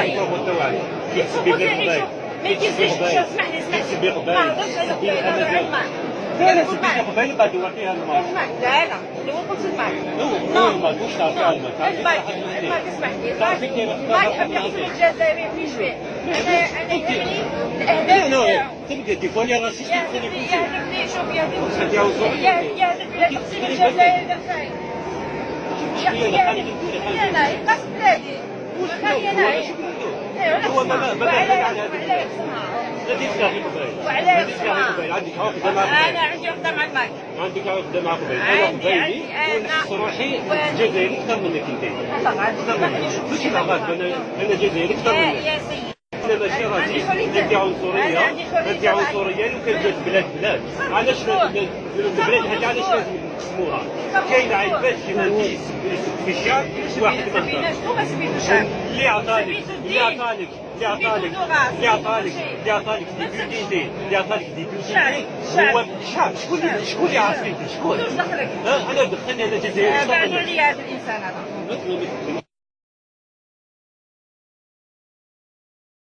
les propos تاعك كي تسبي في القبائل. ما يكذبش، شوف، اسمح لي، اسمح تسبي لي. قبائل. ما هضرتش على تسبي القبائل، هضر على الماء. لا لا، سبيتي قبائل بعد ورتيها الماء. الماء، لا لا، اللي هو قلت الماء. هو الماء، واش تعرفي على الماء؟ تعرفي الماء واحد من الماء، تسمح لي. تعرفي كيف الماء يحب يقسم الجزائريين في شويه. انا يهمني لا الاهداف لا تاعو. تبدا des fois les racistes. يهدف يهدف لي، شوف، يهدف عندي عنصرية. يهدف الى تقسيم الجزائر الى يهدف لا يقص بلادي وخلي انا. هو ما وعلى على هذا. وعلى يقسمها. لا تسمع في قبائل. وعلى لا تسمع في يقسمها. قبائل، عندك عقده مع قبائل. انا عندي عقده مع الماك. عندك عقده مع قبائل. انا عندي قبائلي عندي انا ونحس روحي جزائري اكثر منك انت. طبعا. اكثر منك، ماشي الغاز، انا جزائري اكثر يا منك. يا سيدي. انا ماشي عندي raciste. حرية. انت عنصريه. أنا عندي حرية انت عنصريه. لو كان جات بلاد بلاد، علاش لازم البلاد هذه؟ علاش لازم نقسموها؟ كاين عباد كيما انت يسب في الشعب، واحد ما هضر. سبيناش، ما سبيتو شعب. اللي عطالك اللي عطالك اللي عطالك اللي عطالك اللي عطالك des publicités، اللي عطالك des publicités هو الشعب. شكون اللي عرفتي شكون؟ واش دخلك؟ ها انا دخلني، انا جزائري. بعدوا عليا هذا الانسان هذا. ما